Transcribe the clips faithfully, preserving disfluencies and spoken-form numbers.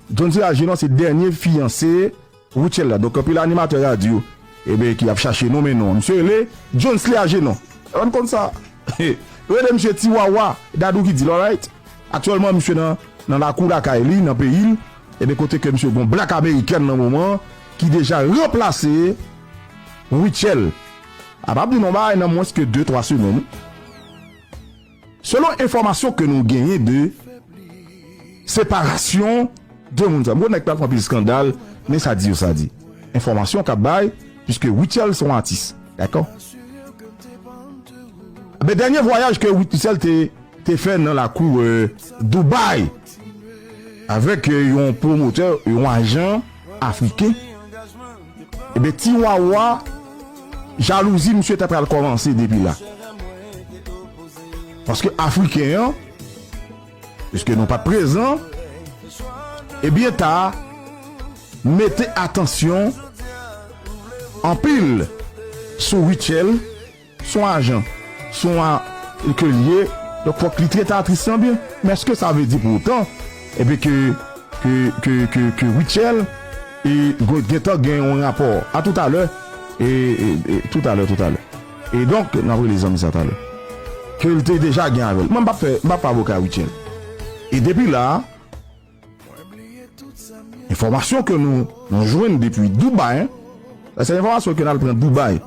Jones Agenon se dènye fiyanse Rutshelle la. Donk, anpil animatè radyo, ebyen, ki ap chache non, men non. Misye rele Jones Agenon. Ou konn sa? Rele misye Ti Wawa, Dadou ki di l, alright? Aktyèlman, misye nan, nan lakou lakay li, nan peyi l. Ebyen, kote ke misye gon blak amerikèn nan moman, ki deja ranplase Rutshelle. A pa di non bagay nan mwens ke de, twa semèn. Selon enfòmasyon ke nou genyen de separasyon de moun sa. M konnen nèg pral fè anpil eskandal, men sa di yo sa di. Enfòmasyon k ap bay, piske Rutshelle se yon atis. Dakò? Men dènye vwayaj ke Rutshelle te, te fè nan lakou, euh, Dubai, avèk, euh, yon pwomotè, yon ajan afriken, ebyen, Ti Wawa, jalouzi misye ta pral kòmanse depi la. Paske Afriken an, piske nou pa t prezan, ebyen, ta mete atansyon anpil sou Rutshelle, se yon ajan, se yon a-, ke l ye, donk fòk li trete atris lan byen. Men èske sa vle di pou otan, ebyen, ke, ke, ke, ke, ke Rutshelle, e, gen, gentan gen yon rapò? A toutalè, e, e, e, toutalè, toutalè. E donk, n ap rele zanmi sa talè. Ke l te deja gen avè l. Mwen, m p ap fè, m p ap fè avoka Rutshelle. E depi la, enfòmasyon ke nou, nou jwenn depi Dubai, hein. Sa se enfòmasyon ke n al pran Dubai.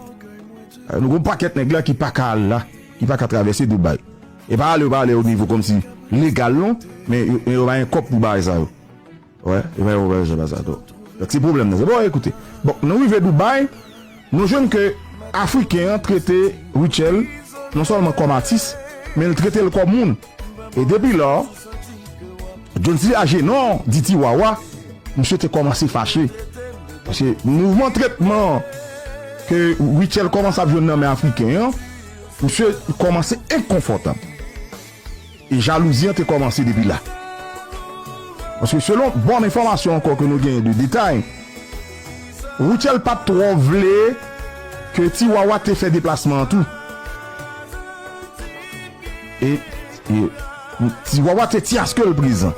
Euh, nou gon pakèt nèg la ki pa ka al la, ki pa ka travèse Dubai. E pa ale, yo pa ale o nivo kòmsi legal non, men yo, yo pa gen kòb pou bagay sa yo. Wè, yo pa gen kòb pou bagay sa yo. Donk, se pwoblèm nan. Se bon, ekoute. Bon, nou rive Dubai, nou jwenn ke Afriken an trete Rutshelle non sèlman kòm atis, men l trete l kòm moun. E depi lò, Jones Agenon di Ti Wawa, misye te kòmanse fache. Paske mouvman tretman ke Rutshelle kòmanse ap jwenn nan men Afriken an, misye kòmanse enkonfòtab. E jalouzi an te kòmanse depi la. Paske selon bon enfòmasyon ankò ke nou genyen de detay, Rutshelle pa t twò vle ke Ti Wawa te fè deplasman an tou. E, e Ti Wawa te tyaske l prezan.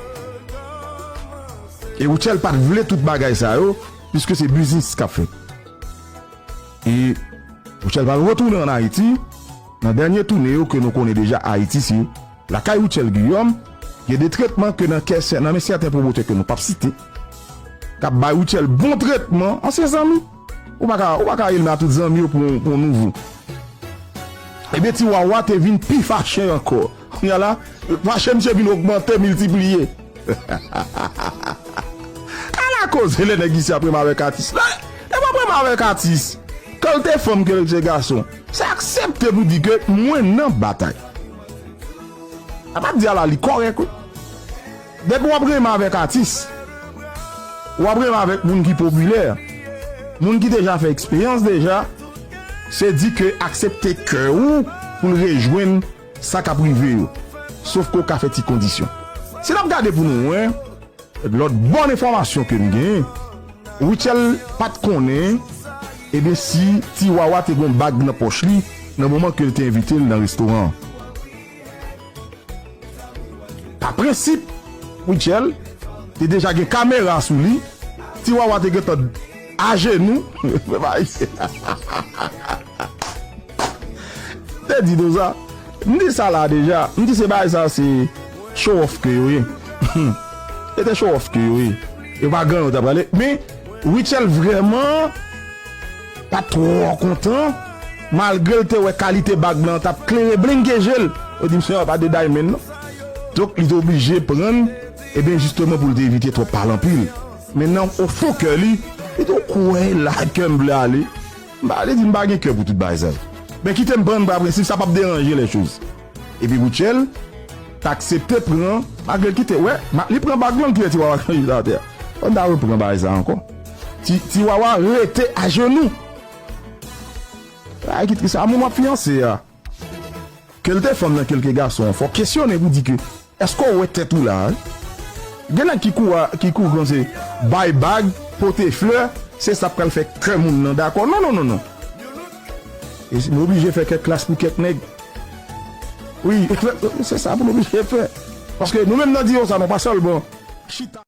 E Rutshelle pa t vle tout bagay sa yo, piske se biznis k ap fèt. E Rutshelle pral retounen ann Ayiti. Nan dènye toune yo ke nou konnen deja, Ayiti se lakay Rutshelle Guillaume. Gen de tretman ke nan kè sè-, nan men sèten pwomotè ke nou p ap site, k ap bay Rutshelle bon tretman. Ansyen zanmi. Ou pa ka, ou pa ka elme a tout zanmi yo pou, pou nouvo. Ebyen, Ti Wawa te vin pi fache ankò. Kounye a la, fache misye vin ogmante, miltipliye. Ala koze lè nèg isi ap renmen avèk atis. Lè, lè w ap renmen avèk atis, ke l te fanm, ke l te gason, se aksepte pou di ke mwen nan batay. A pa di ala li kòrèk, wi. Depi w ap renmen avèk atis, w ap renmen avèk moun ki popilè, moun ki deja fè eksperyans deja, se di ke aksepte kè ou pou l rejwenn sa k ap rive yo. Sof ke w ka fè ti kondisyon. Si n ap gade pou nou wè, lòt bòn enfòmasyon ke n genyen, Rutshelle pa t konnen, ebyen, si Ti Wawa te gon bag nan pòch li nan moman ke l te envite l nan restoran an. Pa prensip, Rutshelle te deja gen kamera sou li. Ti Wawa te gentan ajenou. Te di nou sa. M di sa la deja. M di se bagay sa se show off ke yo ye. Se te show off ke yo ye. Yo pa gen yo ta prale. Men, Rutshelle vrèman pa twò kontan, malgre l te wè kalite bag lan t ap klere blinge je l. Yo di misye pa de diamond non. Donk, li te oblije pran l, ebyen, jisteman, pou l te evite twòp pale anpil. Men nan ofon kè li, li te kwè la kè m vle ale. M pa vle di m pa gen kè pou tout bagay sa yo. Men kite m pran pa prensip, sa p ap deranje lè choz. Epi Rutshelle t aksepte pran, malgre l kite, wè, ma-, li pran bag lan, l touye Ti Wawa k chanje atè a. Fò n ta repran bagay sa ankò. Ti, Ti Wawa rete ajenou. Ay, ki tris, a moun w ap fiyanse a. Ke l te fanm nan, ke l ke gason, fò w kesyonnen pou di ke, èske w wè tèt ou la, wi? Gen nèg ki kou a, ki kou kòmsi bay bag, pote flè, se sa k pral fè kè moun nan dakò. Non, non, non, non. E nou oblije fè kèk klas pou kèk nèg. Wi, se sa pou nou oblije fè. Paske nou menm nan di yo sa, nou pa sèlman chita.